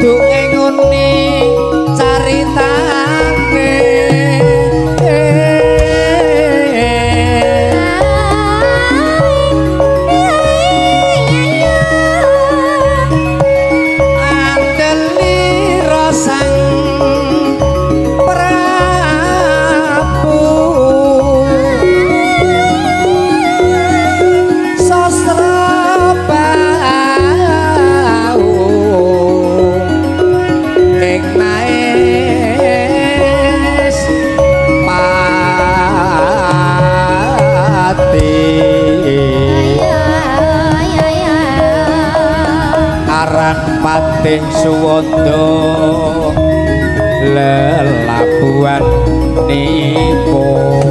Duke ngene caritane. ing suwanda lelabuhan nipun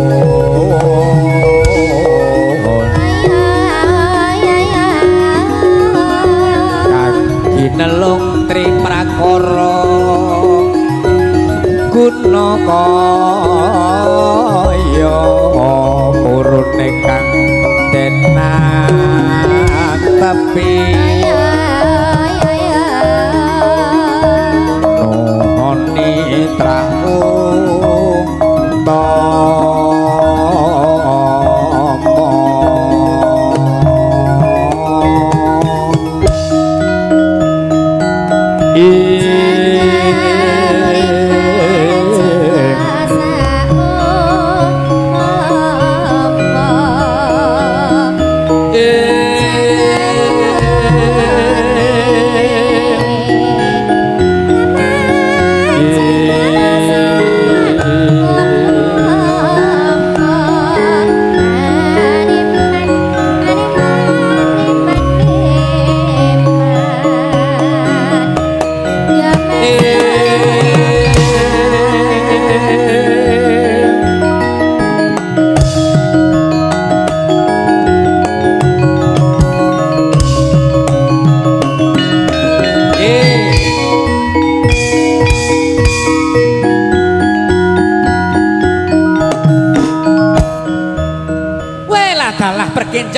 kang ginelung tri prakara guna kaya purune kang tepi nuhoni trah utama.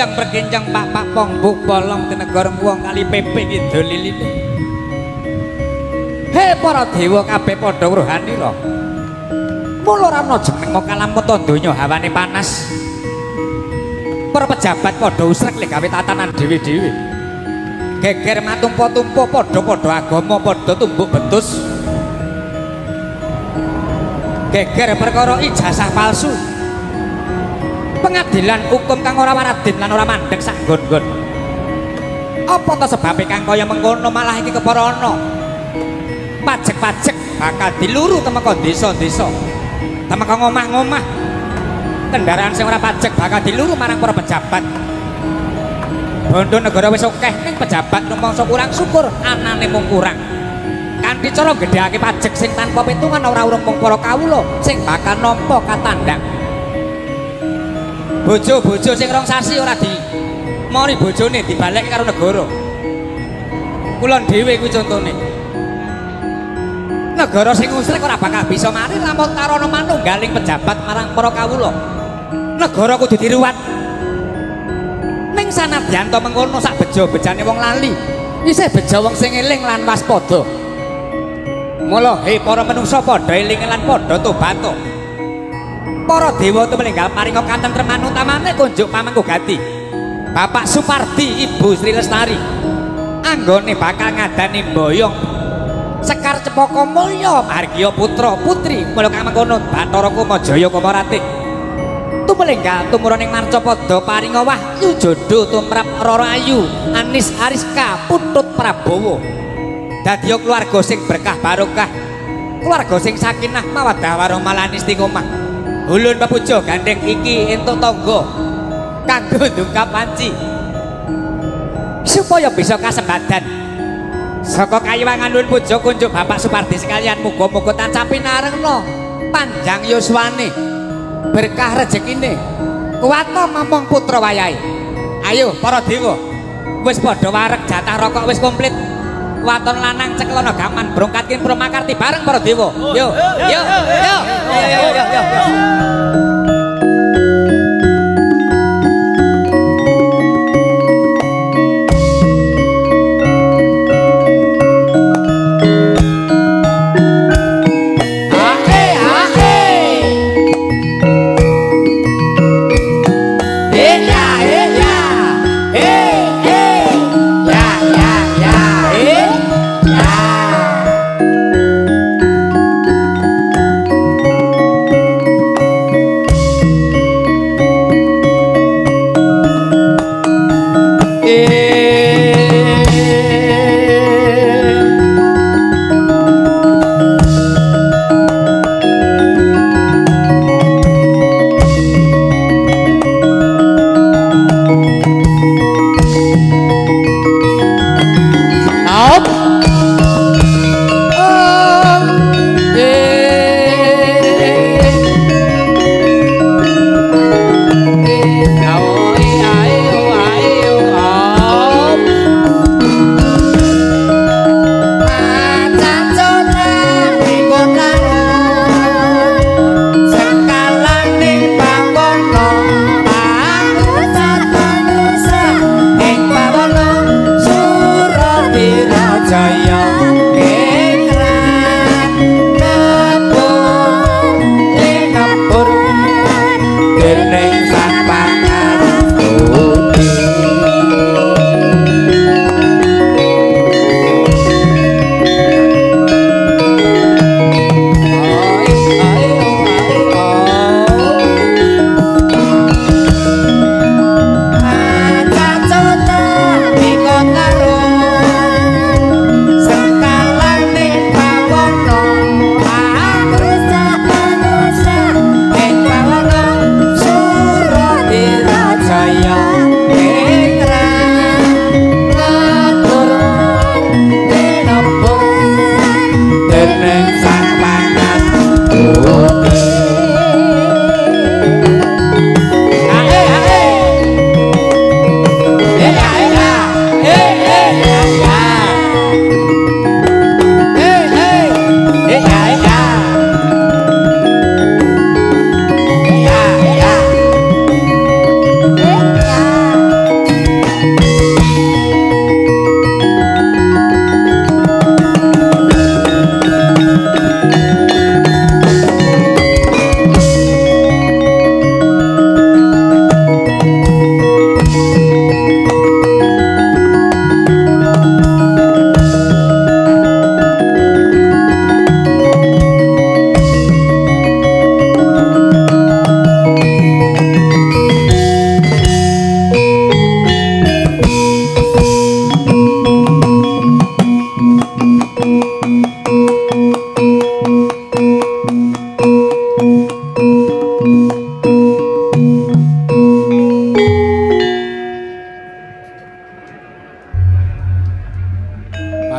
Pergenjang pak pong buk bolong tinegor wong kali pepe kidul liline. He para dewa kabeh padha rohanira. Mula ora ana jeneng kalamuta donya hawane panas. Para pejabat padha usrek lek gawe tatanan dhewe-dhewe. Geger matumpa-tumpa padha-padha agama padha tumbuk betus. Geger perkara ijazah palsu. Pengadilan hukum kang ora waradin lan ora mandeg sak nggon-nggon. Apa ta sebabe kang kaya mengkono malah iki kepara ana. Pajek-pajek bakal diluru temeka desa-desa. Temeka ngomah-ngomah. Kendaraan sing ora pajek bakal diluru marang para pejabat. Bondo negara wis akeh ning pejabat rumangsa kurang syukur anane mung kurang. Kanthi cara gedhekake pajek sing tanpa pitungan ora urung mung para kawula sing bakal nampa katandhang. Bojo-bojo sing rong sasi ora di mori bojone dibalekke karo negara. Kulon dhewe kuwi contone. Negara sing usrek ora bakal bisa mari lamun tarana manunggaling pejabat marang para kawula. Negara kudu diruwat. Ning sanadyan to mengkono sak bejo-bejane wong lali, isih bejo wong sing eling lan waspada. Mula he para manungsa padha eling lan padha tobat. Para dewa tumelenggal paringa katentreman utamane kunjuk pamengku gati Bapak Supardi Ibu Sri Lestari anggone bakal ngadani mboyong Sekar Cepaka Mulya Hargiya putra putri mula kang mengkono Bathara Kuma Jaya Kumaratih tumelenggal tumurun ing marcapada paringa wahyu jodho tumrap Roro Ayu Anis Ariska Putut Prabowo dadiya keluarga sing berkah barokah keluarga sing sakinah mawaddah warahmah lan istiqomah. Ulun pepujo gandeng iki entuk tangga kanggo ndungkap panci supaya bisa kasembadan saka kayiwangan nuwun puja kunjuk Bapak Supardi sekalian muga-muga tansah pinarengna panjang yuswane berkah rezekine kuwata mamong putra wayahe. Ayo para dewa wis padha wareg jatah rokok wis komplit waton lanang cekelana gaman brongkatkin Promakarti bareng para dewa. Yo yo yo yo yo yo.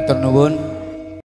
Matur nuwun.